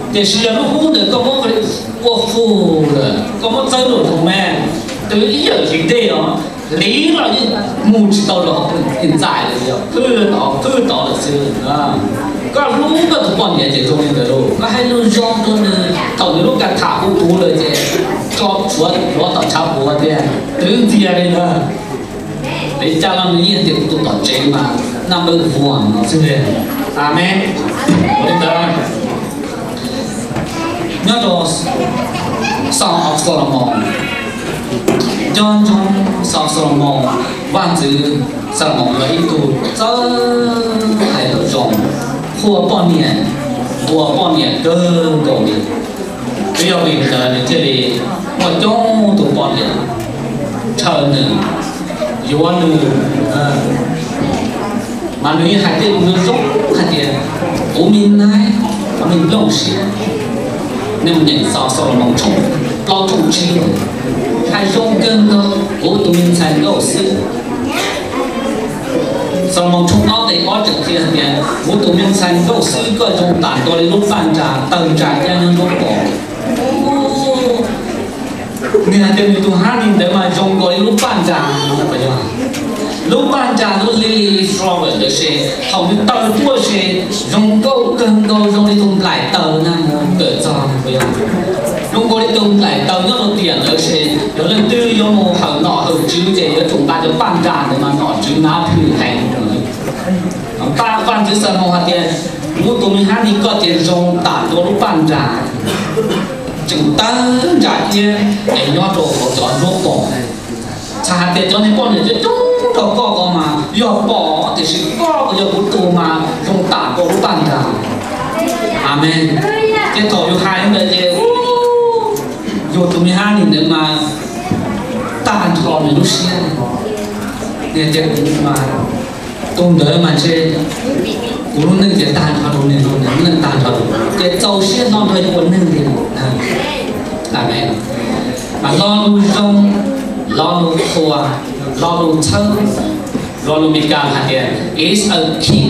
Tiam sis yog lub hnub ntawd koj muab ua fug lawm, koj muab txawb lub ntoo me, twb ib yam li dej os, hliv los yeej mus tsis tau los ntxais li, yog qwj tod qwj tod lawm xwb. Koj hlub koj tus poj niam ces zoo li ntawd lauj. Koj hais lus zoo rau nws, thaum nws lub kas tham puv puv lawm ces tso tshuav hluav taws tshav puav tiag, twb ntxias li ntawd. Peb caj los nws yeej tias kuv tus tom tsev mas naj npawb vuag no xwb li. Amees. Ua li ntawd, nyob rau Song of Solomon, nco ntsoov Song of Solomon, vaj ntxwv Xalumoos yog ib tug txawj hais lus zoo, qhuas poj niam, ntuas poj niam kawg nkaus li. Twb yog vim li ntawd nws thiaj li muaj coob tus poj niam ntshaw nws, yuav nws. Mas nws yeej hais tej lus zoo zoo hais tias, kuv me naib, kuv me nplooj siab. Nej mus nyeem Xalumoos tshooj plaub tshooj tsib, hais zoo kawg nkaus, kuv tus me ntxhais nkauj xwb. Xalumoos tshooj ob nqe ob tseem qhia hais tias, kuv tus me ntxhais nkauj xwb, koj zoo tam nkaus li lub paj nra tawg ntsa iab nyob nruab pom. Nws hais tias nws tus honey ntawd mas zoo nkaus li lub paj nra, lub paj nra lub lily flower ntawd ces thaum nws tawg tuaj ces zoo nkauj kawg nkaus, zoo li tus nplaim taws na, kawm txog, zoo nkaus li tus nplaim taws nyob rau tiam ntawd ces yog leej twg yuav mus hawm nom hawm tswv ces yuav tsum nqa cov paj nra ntawd mas nom tswv nav plhws heev. Paj, vaj ntxwv Xalumoos hais tias, kuv tus me honey koj ces zoo tam nkaus lub paj nra, tseem tawg ntsa iab es nyob rau hauv cov nruab pom. Txhais hais tias cov niag poj niam coob coob rau koj ko mas yog pom, tiam sis koj yog kuv tus mas zoo tam nkaus lub paj nra. Amees. Ces thaum yus hais li ntawd ces yus tus me honey ntawd mas tag nrho nws lub siab. Tias kuv mas tus ntawd mas ntshe kuv lub neej ces tag nrho rau nws, nws lub neej tag nrho, ces txaus siab hlo nrog yus ua neeg li. Amees. Mas lo lus zoo, lo lus qhuas, lo lus txhawb, lo lus Meskas hais tias, it's a key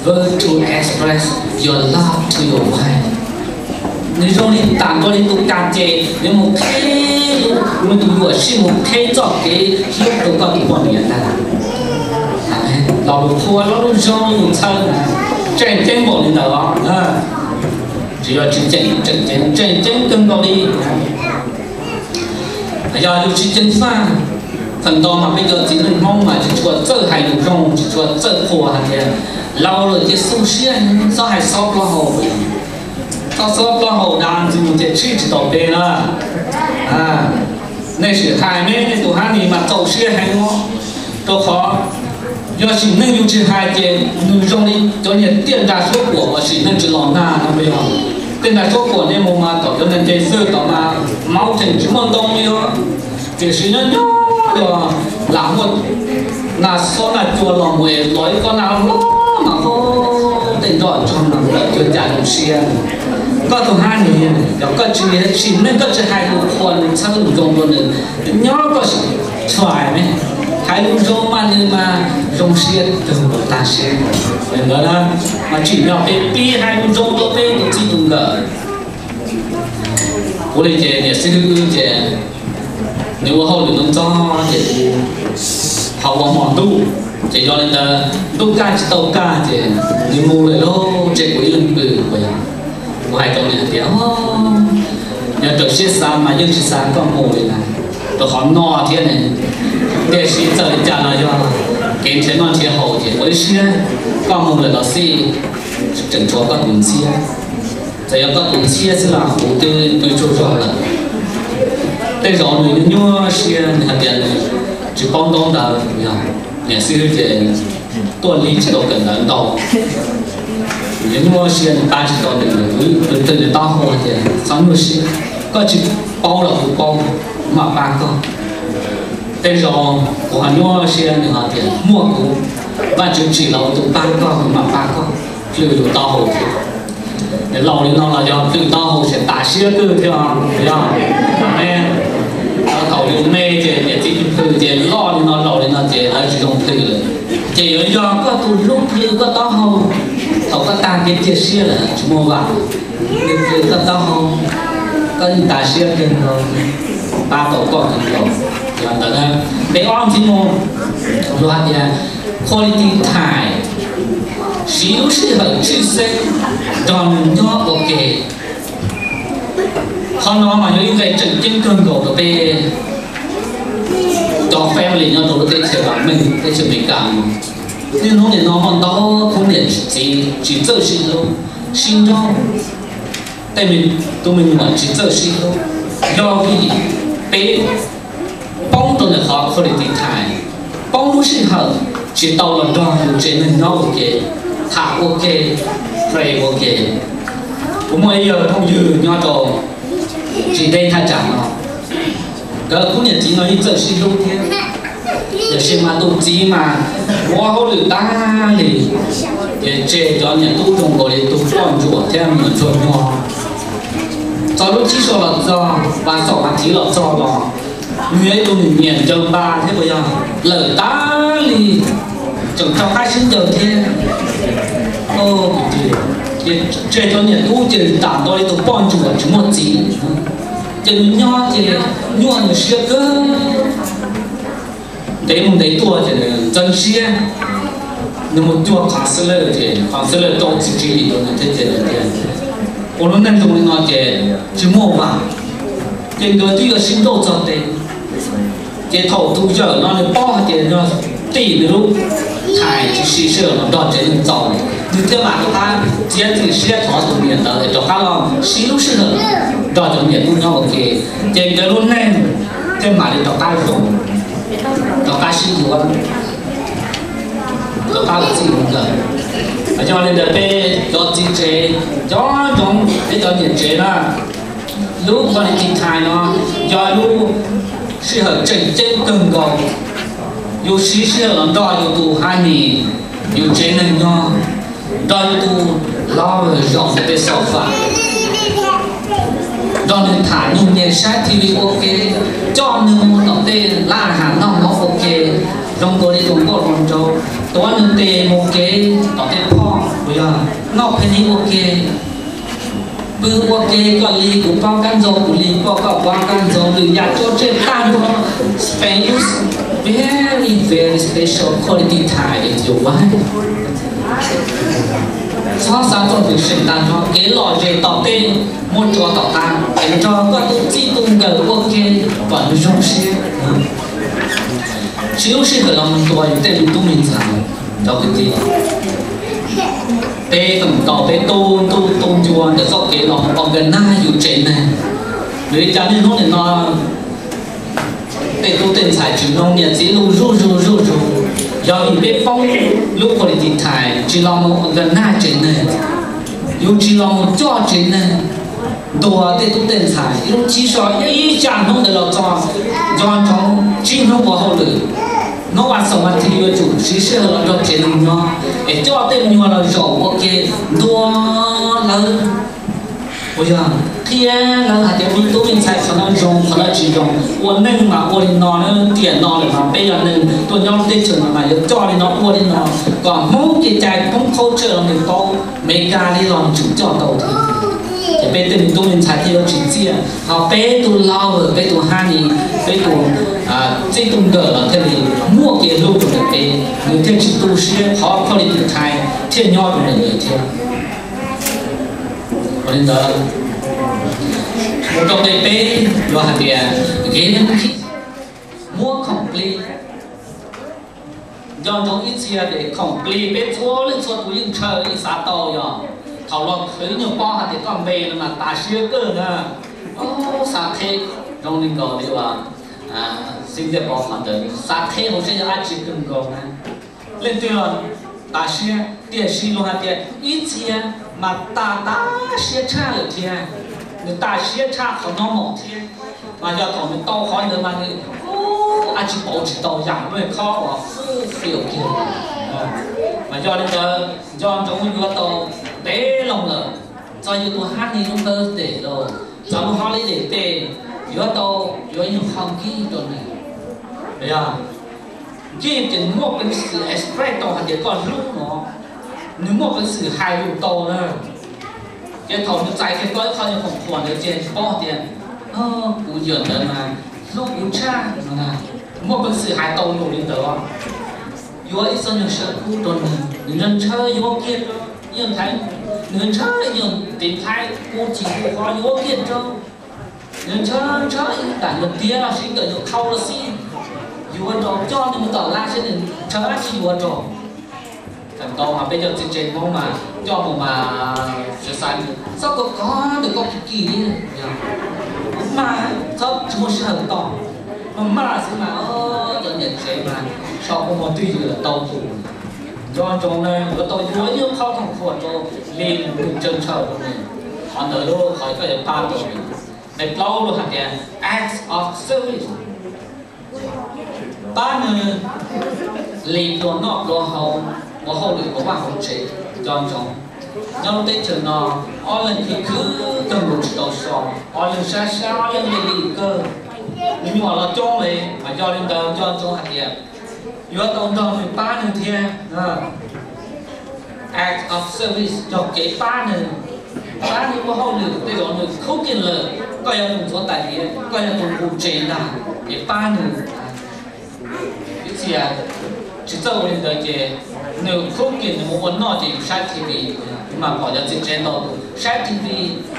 word to express your love to your wife. Nws zoo li tam nkaus li tus kas ces nws mus qheb, nws tus yuam sij mus qheb txoj kev hlub rau koj tus poj niam ntag. Lo lus qhuas, lo lus zoo, lo lus txhawb, tseem ceeb npaum li ntawd os. Tsis yog tsis tseem ceeb, tseem ceeb kawg nkaus li. Yog yus tsis ceev faj, feem ntau mas peb cov txiv neej Hmoob mas tsis tshua txawj hais lus zoo, tsis tshua txawj qhuas hais tias laus lawm ces xu siab, txhob hais xob plaub hau. Txhob xob plaub hau, dab ntxwg ces tshib tsis tau peb na. Nej sim hais nej tus honey mas txaus siab heev os, rau qhov yog sim neej yus tsis hais ces nws zoo li cov niag tiaj nra suab kuam uas sim neej tsis los nag no yog. Tiaj nra suab kuam nej mus mas tom cov neeg nce xwb tom mas mountain tsis muaj ntoo li os. Tiam sis nyob nyob yog lam muaj nag xob nag cua los mus es los ib kob nag loj mas ho tej nroj tso mas lawv cuag cas zoo siab. Koj tus honey, yog koj tsis, sim neej koj tsis hais lus qhuas nws, txhawb lus zoo rau nws, nyob koj sim txhais ne, hais lus zoo mas nws mas zoo siab kawg nkaus tag siab. Li ntawd na, mas tsim nyog peb pib hais lus zoo rau peb tus txij tus nkawm. Ua li ces niam xib hwb wb ces nws ua hauj lwm ntxov ntxov ces kuv ho ua hmo ntuj, ces yog li ntawd ntuj kaj tsis tau kaj ces nws mus lawm lauj, tseg kuv ib leeg pw. Kuv yog, kuv hais rau nws hais tias, yog raws siab xav mas yeej tsis xav koj mus li na, rau qhov no thiab ne. Tiam sis txawm li cas los yog kev nrhiav noj nrhiav haus ces ua ib siab, koj mus lawm los xij, tseem tshuav koj tus ntxhiab. Txawm yog koj tus ntxhiab xwb los kuv twb pw tsaug zog lawm. Tej zaum nws nyuaj siab, nws hais tias nws tsis paub ntaub ntawv, yog niam xib hwb ces tuaj li tsis tau kawm ntawv ntau. Nws nyuaj siab, nws pab tsis tau nws, kuv twb qw nws taub hau hais tias txhob nyuaj siab, koj tsis paub los kuv paub, kuv mam pab koj. Tej zaum kuv ho nyuaj siab, nws hais tias muaj kuv, Vajtswv tsim los ua tus pab koj, kuv mam pab koj. Plhws yus taub hau thiab. Laus li no los yog plhws taub hau ces tas siab twg thiab, yog? Thaum yus me ces niam txiv plhws ces loj li no laus li no ces lawv tsis zoo plhws lawm. Ces yuav yog koj tus hlub plhws koj taub hau, thaum koj tag kev cia siab lawm tsis muaj vam. Koj taub hau, koj yeej tas siab kawg nkaus, pab tau koj kawg nkaus. Yog ntawd na, nqe ob ntxiv mus, luag hais tias quality time, siv lub sij hawm tshwj xeeb nrog nws nyob ua ke. Qhov no mas yog ib nqe tseem ceeb kawg nkaus rau peb cov family nyob rau lub teb chaws vam meej, teb chaws Amelikas no. Niaj hnub nim no muaj ntau khub niam txiv tsis txawj sib hlub, sib nrauj, tej me tub me nyuam tsis txawj sib hlub, yog vim peb poob rau ntawm qhov quality time, poob lub sij hawm tsis tau los nrog yus tsev neeg nyob ua ke, tham ua ke, pray ua ke. Kuv muaj ib yawg phooj ywg nyob rau tsis deb thaj tsam no, nkawd khub niam txiv no yeej txawj sib hlub thiab, tiam sis mas tus txiv mas ua hauj lwm tag li, ces tseg cov niam tub zoo nkaus li tus poj ntsuam thiab me nyuam ntsuag nyuag. Txog lub tsib sij los txog, vas xaum vas thiv los txog los, nws yog ib tug nws nyiam ncaws npas thiab puas yog, lawm tag li, tseem rov qab sib ncaws thiab. Ces tseg cov niam tub ces tam nkaus li tus poj ntsuam tsis muaj txiv, ces nws nyob ces nyuaj nws siab kawg. Ntev mus ntev tuaj ces nws ntxeev siab, nws mus cuag qhov xwb lawm ces qhov xwb lawm rau txiv tswv yim rau nws thiab ces tias, ua lub neej zoo li no ces tsis muaj vam, ces nkawd twb yuav sib nrauj txog tes. Ces thaum tus yawm no nws paub hais tias yog tim nws lub thais tsis siv sij hawm los nrog tsev neeg txaus, nws thiaj mam rov qab txiav txim siab thov tus niam ntawd es rov qab los siv lub sij hawm nrog cov niam tub nyob ua ke, ces nkawd lub neej thiaj mam li rov qab zoo, rov qab sib yuav, rov qab ua txij ua nkawm. Yog li ntawd peb cov txiv tsev, cov ntsoov peb cov niam tsev na, lub quality time no yog lub sij hawm tseem ceeb kawg nkaus. Yus siv sij hawm los nrog yus tus honey, yus tsev neeg nyob, nrog yus tus lover zaum pem sofa, nrog nws tham nug nyem saib T V ua ke, coj nws mus tom tej lab has noj mov ua ke, zoo nkaus li tus nkauj hluas nraug, tuav nws tes mus kev tom tej phoj, uas yog noj phe nib ua ke. Pw ua ke, koj li kuv paub kab ntxaug, kuv li koj, koj paub kab ntxaug, lwm yam tso tseg tag nrho, spend very, very special quality time with your wife. Txhob xav txog tus seem tag nrho, kev lom zem tom tej muab tso tom qab, es nrog koj tus txij tus nkawm ua ke kom nws zoo siab. Siv lub sij hawm los mus ntuas yus tej me tub me ntxhais, cov kwv tij. Peb tseem tau peb tu ntuj tu ncua ntawm txoj kev los organize yus tsev neeg. Vim li cas niaj hnub nim no tej tub tej ntxhais tsis mloog niam txiv lus zuj zus zuj zus? Yog vim peb poob lub quality time, tsis los mus organize tsev neeg, yus tsis los mus coj tsev neeg, ntuas tej tub tej ntxhais. Ib lub tsib sij, ib xya hnub ntawd los txog, nco ntsoov tsib hnub ua hauj lwm, hnub vas xaum vas thiv yuav tsum siv sij hawm los nrog tsev neeg nyob, es coj tej me nyuam los zaum ua ke, ntuas lawv. Uas yog qhia lawv hais tias me tub me ntxhais qhov no zoo, qhov no tsis zoo. Ua neej mas ua li no, tiam no lawm mas peb yog neeg tuaj nyob lub teb chaws no mas yuav coj li no ua li no, kom Hmoob kev cai Hmoob culture los nws paub, Meskas li los nws tseem coj tau thiab. Ces peb tej me tub me ntxhais thiaj yuav tsis txiaj. Ho peb tus lover, peb tus honey, peb tus txij tus nkawm los thiaj li muaj kev hlub rau ntawm peb, nws thiaj tsis tu siab, qhov quality time thiaj nyob rau ntawm nws thiab. Ua li ntawd, mus rau nqe peb yuav hais tias, kev muab khoom plig. Nco ntsoov ib txhia ces khoom plig peb txhua leej txhua tus yeej ntshaw yeej xav tau yog. Thaum los khwv nyuag pob hais tias koj npe no mas tas siab kawg na. Xav qheb zoo li nkaus li uas xib ntiaj pov qhov ntawd, xav qheb hauv siab yog dab tsi kawg nkaus na. Leej twg los tas siab, tiam sis luag hais tias ib txhia mas tas tas siab tshaj lawm thiab, nws tas siab tshaj qhov no mus thiab. Mas yog thaum nws tau qhov ntawd mas nws dab tsi pauv tsis tau, yam luj khob uas fuj fiam kiag. Mas yog li ntawd nco ntsoov yuav tau ntev loo lawm, txog yus tus honey lub birthday los txog lub holiday tej, yuav tau yuav ib nyuag khoom gift rau nws. Yog gift ces nws muaj peev xwm express tau hais tias koj hlub no, nws muaj peev xwm hais lus tau na. Ces thaum nws txais kiag tau ib qho nyuag khoom khuam ntawd ces paub tias kuv yawm ntawd mas hlub kuv tshaj no na. Muaj peev xwm hais tau lus li ntawd. Yuav ib txoj nyuag sab kub rau nws, nws ntshaw ntshaw yuav kiag rau, ib nyuag nthaiv, nws ntshaw ib nyuag tiv nthaiv kub txhim kub qhov yuav kiag rau, nws ntshaw ntshaw ib daim nyuag tiab los sis nkawm nyuag khau los xij, yuav rau coj nws mus tom laj seb nws ntshaw dab tsi yuav rau. Thaum ntau mas peb cov txiv tsev Hmoob mas coj mus mas xav xav txhob kov kov ntawm koj kiv kiv li, mas txhob tsis muaj sij hawm tos, mas maj xwb mas cov niam tsev mas so kua muag twj ywm lawm tau tus. Nco ntsoov na, yuav tau yuav ib qho khoom khuam rau li nws ntshaw ntshaw rau nws, qhov ntawd lub qhov koj yuav pab tau nws. Nqe plaub lus hais tias acts of service, pab nws li pluas noj pluas haus, ua hauj lwm ua vaj hauv tsev. Nco ntsoov, nyob lub teb chaws no ob leeg khwv khwv kawg nkaus tsis tau so, ob leeg sab sab ob leeg li li kawg, me nyuam los coob li. Mas yog li ntawd nco ntsoov hais tias yuav tau nrog nws pab nws thiab. Act of service yog kev pab nws, pab nws ua hauj lwm. Tej zaum nws cooking lawm, koj yog tus ntxuav tais diav, koj yog tus nqus tsev ntag, es pab nws. Ib txhia tsis txawj ua li ntawd ces nws cooking, nws mus ua noj ces yus saib T V, yus mas pom cov txiv tsev ntau tus saib T V,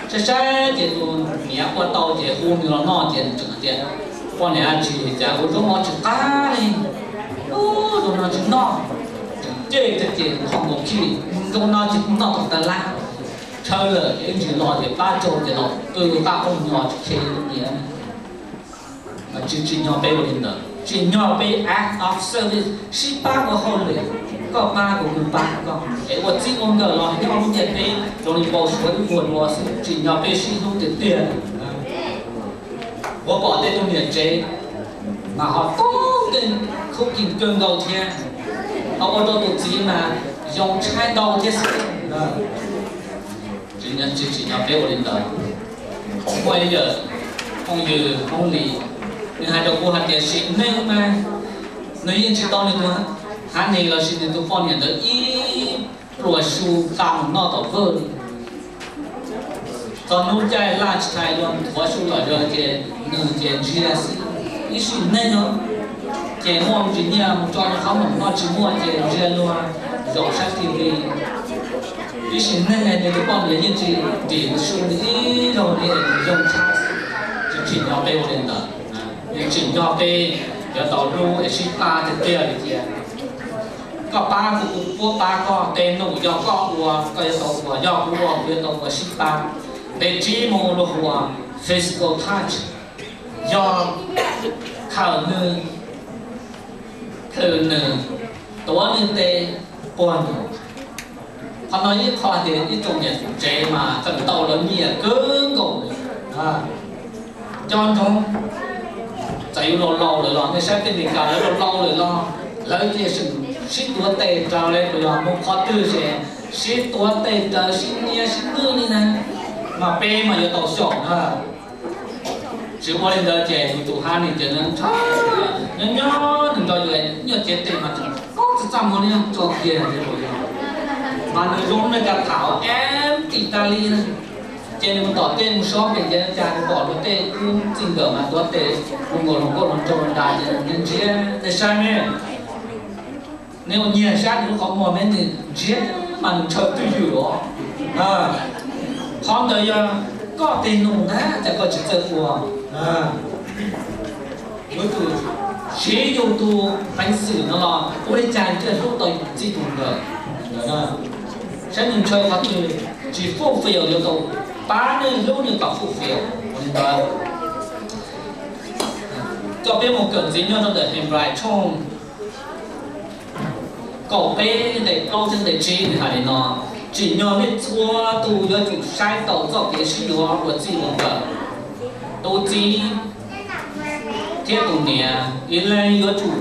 saib saib ces tus niam ua tau ces hu nws los noj ces nws tseem hais tias, poj niam, tsis cas ua zaub mov tsis qab li, zaub no tsis noj, tseem cem tiag ces qhov nkaus khi, zaub no tsis noj tau tas lab, ntshaw lawm ces ib ntsis los ces pab tsau ces los qw qab qoob nyo tsis khe niam. Mas tsis tsim nyog peb ua li ntawd, tsim nyog peb act of service, sib pab ua hauj lwm, koj pab kuv kuv pab koj es ua txij ua nkawm los nyob lub ntiaj teb zoo li npau suav ib vuag dua xwb, tsim nyog peb sib hlub tiag tiag. Kuv pom tej tug niam tsev mas ho tau tej cooking kawg nkaus thiab, ho ua rau tus txiv mas yoo tshaib ntau thiab xwb. Tsis tsim nyog peb ua li ntawd. Muaj ib yawm phooj ywg Hmoob Lis, nws hais rau kuv hais tias sim neej mas nws yeej tsis tau nws tus honey lossis nws tus poj niam ntawd ib pluas xu xa mus noj tom vwj li. Txog hnub caij laj tsis hais luag nthuav su lom zog ces nws ces ntsia xwb. Ib sim neej os, ces muaj ntsis nyiaj mus tso rau qhov mom noj tsis muaj ces ntsia luag zaum saib T V. Ib sim neej nws tus poj niam yeej tsis dim su nws ib zaug li es nws yoo tshaj. Tsis tsim nyog peb ua li ntawd, yeej tsim nyog peb yuav tau hlub es sib pab tiag tiag li thiab. Koj pab kuv, kuv puab pab koj, tej num yog koj ua koj yuav tau ua, yog kuv ua kuv yuav tau ua, sib pab. Nqe tsib mus luag hu ua physical touch, yog khawm nws, plhws nws, tuav nws tes, puag nws. Qhov no ib qho tias ib tsoom niam tsev mas tseem tau lawv nyiam kawg nkaus li. Nco ntsoov, txawm yus laus laus lawm los nej saib tej Meskas lawv laus laus lawm los lawv yeej sib tuav tes raws li, yog mus qhov twg ces sib tuav tes raws, sib nias sib nwj li na. Mas peb mas yuav tau xyaum na. Tsis ua li ntawd ces yus tus honey ces nws nyob nyob nws nrog yus nyuaj cev tes mas tseem kob txaj txaj muag li tso kiag li. Mas nws zoo li cov tham empty tas li na. Ces nws mus tom tej mus shopping ces cas nws pom luag tej kub txij nkawm mas tuav tes mus nkaus hluas nkauj hluas nraug nrad ces nws ntsia, nej saib me, nej ua nyias saib nws lub qhov muag me, nws ntsia mas nws ntshaw twj ywm os. Qhov ntawd yog koj tes num ntag, cas koj tsis txawj ua? Yuav tsum siv yus tus peev xwm no los ua li cas thiaj hlub tau yus txij tus nkawm. Saib nws ntshaw qhov twg tsis fulfill, yuav tau pab nws hlub nws kom fulfill. Ua li ntawd, coj peb mus kawm ntxiv nyob rau ntawm Henplais tshooj kaum peb nqe plaub thiab nqe tsib nws hais li no: Tsim nyog nej txhua tus yuav tsum saib taus txoj kev sib yuav ua txij ua nkawm. Tus txiv thiab tus niam ib leeg yuav tsum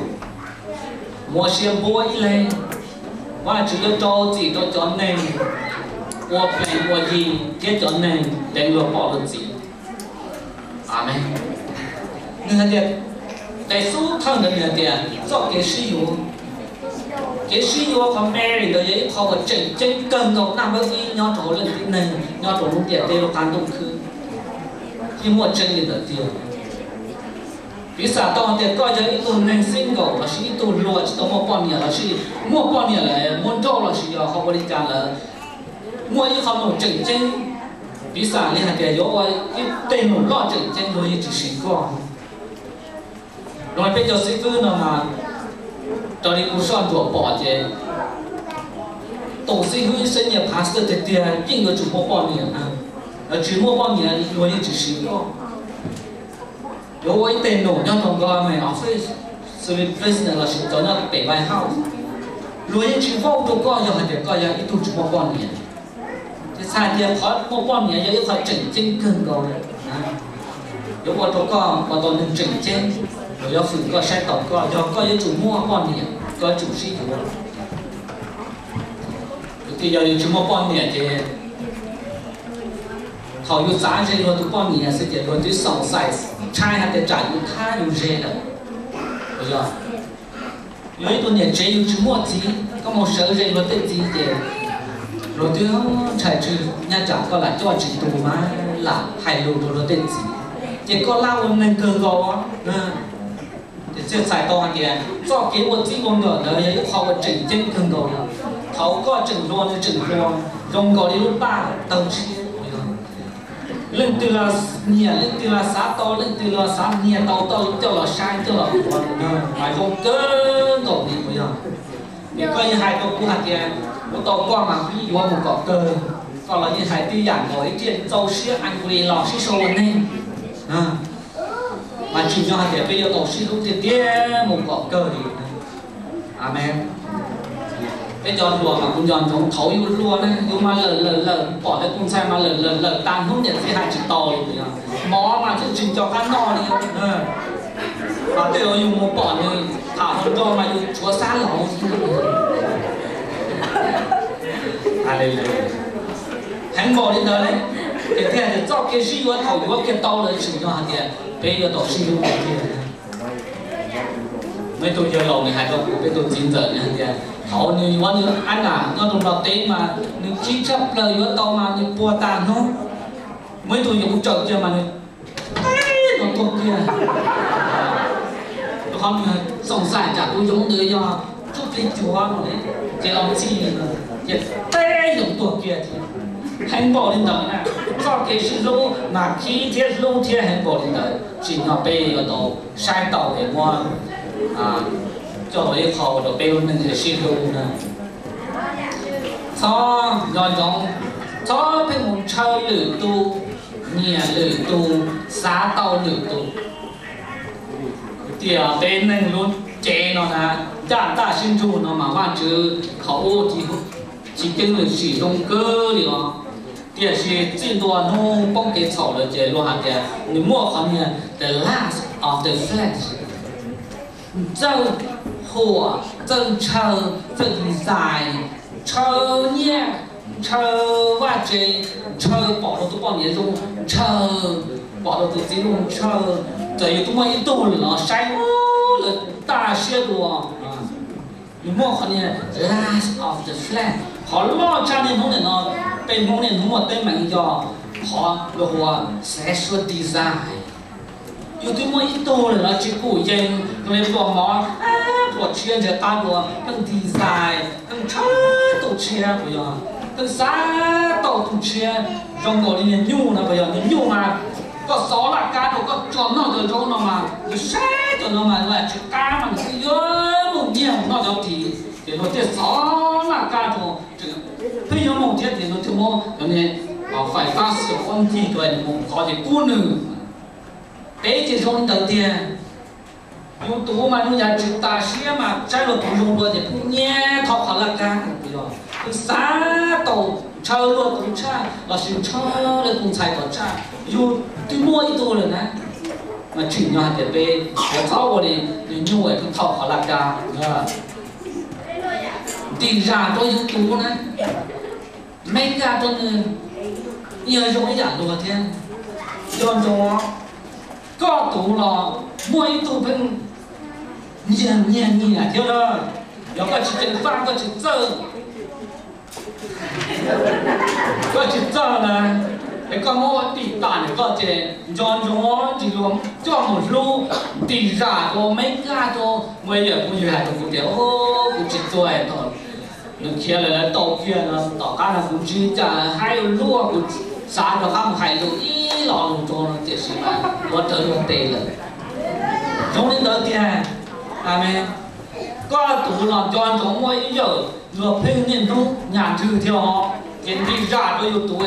muaj sia npuab ib leeg. Vajtswv yuav rau txim rau cov neeg ua plees ua yi thiab cov neeg deev luag poj luag txiv. Amees. Nws hais tias, nqe xub thawj ntawd nws hais tias txoj kev sib yuav Kev sib yuav qhov marriage ntawd yog ib qho uas tseem ceeb kawg nkaus, naj npawb ib nyob rau hauv leej tib neeg, nyob rau lub ntiaj teb lub qab ntuj khwb, yeej muaj tseeb li ntawd tiag. Piv xam tau hais tias koj yog ib tug neeg single lossis ib tug hluas tsis tau muaj poj niam lossis muaj poj niam lawm muaj nrauj lossis yog ho ua li cas lawm, muaj ib qho nus tseem ceeb, piv xam li hais tias yuav ua ib tej nus loj tseem ceeb luag yeej tsis siv koj. Zoo li peb cov xib fwb no mas, raws li kuv soj ntsuam pom ces tus xib fwb xeeb nyias phav xwb tiag tiag yeej yuav tsum muaj poj niam na. Tsis muaj poj niam luag yeej tsis siv koj. Yuav ua ib teg num nyob rau nkawd me office, xws li business lossis cov nyob pem White House, luag yeej tsis vauj rau koj yog hais tias koj yog ib tug tsis muaj poj niam. Ces txhais tias qhov muaj poj niam yog ib qho tseem ceeb kawg nkaus, yuav ua rau koj ua tau neeg tseem ceeb, luag yuav fwm koj saib taus koj yog koj yuav tsum muaj poj niam, koj yuav tsum sib yuav. Yog yus tsis muaj poj niam ces thaum yus xav ze luag tus poj niam xwb ces luag twb xaus xais, ntshai hais tias tsam yus thab yus ze lawm. Yog yus ib tug niam tsev yus tsis muaj txiv, koj mus sawv ze luag tej txiv ces luag twb ntshai tsw, nyob tsam koj lam coj tsis tus mas lam hais lus rau luag tej txiv, ces koj lab ua neeg kawg nkaus. Ces txhais tau hais tias txoj kev ua txij ua nkawm ntawd yog ib qho uas tseem ceeb kawg nkaus. Thaum koj tseem hluas nws tseem hluas, zoo nkaus li lub paj tawg tshiab. Leej twg los nyiam, leej twg los xav tau, leej twg los xav nyiag tau coj los saib coj los yuav, mas zoo kawg nkaus li puas yog? Ces koj yeej hais rau kuv hais tias kuv tau koj mas kuv yeej yuav mus kom kawg. Koj los yeej hais tib yam nkaus, ib tiam txaus siab a kuv li los sib sau ua neej. Mas tsim nyog hais tias peb yuav tau sib hlub tiag tiag mus kom kawg li. Amees. Peb cov hluas mas kuv nco ntsoov thaum yus hluas na yus mas lawm lawm lawm, pom tej tus ntxhais mas lawm lawm lawm tas hnub niam txiv hais tsis tau li. Mov mas twb tsis nco qab noj li. Mas tej zaum yus mus pom nws tham hluas nraug mas yus tshuav xab laug. Heev npaum li ntawd li. Ces thiaj tias txoj kev sib yuav thaum yuav kiag tau lawm tsim nyog hais tias peb yuav tau sib hlub tiag tiag. Muaj ib tug yawg laus nws hais rau kuv, peb tus txiv ntxawm nws hais tias thaum nws yuav nws ab nam nyob rau Nplog teb mas nws khib tshaj plaws, yuav tau mas nws puag tas hnub. Muaj ib tug yoov tsawm kiag mas nws teb no tuag kiag. Rau qhov nws xav xav tsam tus yoov ntawd yog tub plig cuav no, ces los txij ces teb yoov tuag kiag thiab. Heev npaum li ntawd na, txoj kev sib hlub mas khib thiab hlub thiab heev npaum li ntawd, tsim nyog peb yuav tau saib taus es muab coj los ib qho rau peb lub neej sib hlub na. Txhob nco ntsoov, txhob pheej mus ntshaw lwm tus, nyiam lwm tus, xav tau lwm tus. Tiam peb neeg lub cev no na, ncaj ntaj sib ntsug no mas Vajtswv thaum ub tsis ceeb lwm sim zoo kawg li os. Tiam sis txij ntua hnub poob kev txhaum lawm ces luag hais tias nws muaj qhov niag the lust of the flesh, txawj huam, txawj ntshaw, txawj desire, ntshaw nyiaj, ntshaw vaj tse, ntshaw pom rau tus poj niam zoo, ntshaw pom rau tus txiv zoo, ntshaw. Txawm yus twb muaj ib tug lawm los saib lawm tag siab dua. Nws muaj qhov niag lust of the flesh. Qhov loj tshaj niaj hnub nim no, peb Hmoob niaj hnub muaj teeb meem yog qhov luag hu ua sexual desire. Yus twb muaj ib tug lawm los tsis pum yees, zoo li pluas mov, pluas tshiab ntshe qab dua, pheej desire, pheej ntshaw tus tshiab puas yog, pheej xav tau tus tshiab. Zoo nkaus li niag nyuj no puas yog? Niag nyuj mas koj xov laj kab rau koj tso noj cov zaub no mas nws saib cov no mas nws tsis qab mas nws twb yuav mus nyiag mus noj cov ris, ces luag thiaj xov laj kab rau, pheej yuav mus thiab ces luag thiaj muab cov niag fais fab xyom fab ncig rau nws mus qhov ces kub nws. Peb ces zoo li ntawd tiag. Yus tus mas yus yam tsis tas siab mas saib luag tus zoo dua ces pheej nyiag thauj qhov laj kab, yog pheej xav tau ntshaw luag tus tshaj lossis ntshaw luag tus ntxhais tom tshaj. Yus twb muaj ib tug lawm na, mas tsim nyog hais tias peb yuav txhob ua li niag nyuj es pheej thauj qhov laj kab. Ntim zam rau yus tus na, me kab rau nws, yog zoo ib yam luag thiab. Nco ntsoov, koj tus los muaj ib tug pheej nyiag nyiag nyiag thiab lawm. Yog koj tsis ceev faj, koj tsis txawj, koj tsis txawj na, es koj muab ua tim tam ntawm koj ces nco ntsoov tsis luag coj mus hlub, ntim zam rau, me nkaj rau. Muaj ib yam kuv yawg hais rau kuv tias, kuv tsis txawj, nws khiav lawm lawv tau kiag no, tom qab no kuv ntsib cas haib ua luaj, kuv xav rov qab mus hais lus ib lo lus rau no tiam sis mas ua raws luag tes lawm. Zoo li ntawd tiag. Amees. Koj tus los nco ntsoov muaj ib yam luag pheej niaj hnub nyas nrwg thiab os, ces ntim zam rau yus tus,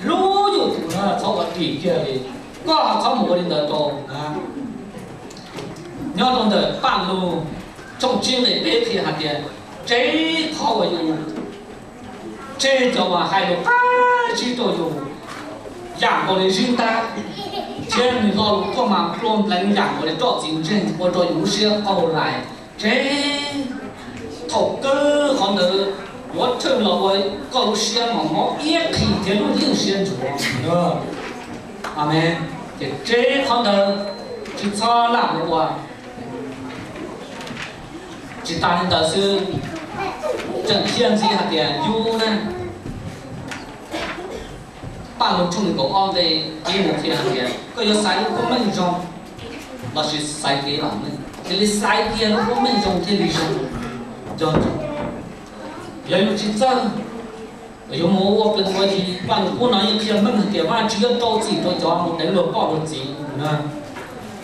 hlub yus tus na, txhob ua dim kiag li. Koj txhob mus ua li ntawd rau na. Nyob rau ntawm Paj Lug tshooj tsib nqe peb qhia hais tias, tseb qhov uas yus tseg cov uas hais lus qab zib rau yus, yam nkaus li zib ntab, thiab nws lo lus tuaj mas pluag npleev yam nkaus li roj txiv ntseeg ua rau yus lub siab qaug lais. Tseb thaum kawg qhov ntawd yuav thwj los ua koj lub siab mos mob iab qhi thiab lub yeej siab ntsuav. Amees. Ces tseb qhov ntawd tsis txhob lam mus ua. Tsis tas li ntawd xwb, tseem qhia ntxiv hais tias yus na, Paj Lug tshooj nees nkaum ob nqe ib mus qhia hais tias koj yuav xaiv lub koob meej zoo lossis xaiv kev vam meej, cia li xaiv kiag lub koob meej zoo thiaj li zoo. Nco ntsoov, yog yus tsis txawj, yuav mus ua plees ua yi. Paj Lug qub no yeej qhia meej hais tias Vajtswv yuav rau txim rau cov mus deev luag poj luag txiv na.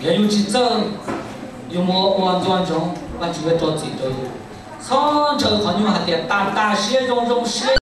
Yog yus tsis txawj, yus mus ua nco ntsoov Vajtswv yuav rau txim rau yus. Txhob ntshaw qhov nyuaj hais tias tas tas siab zoo zoo siab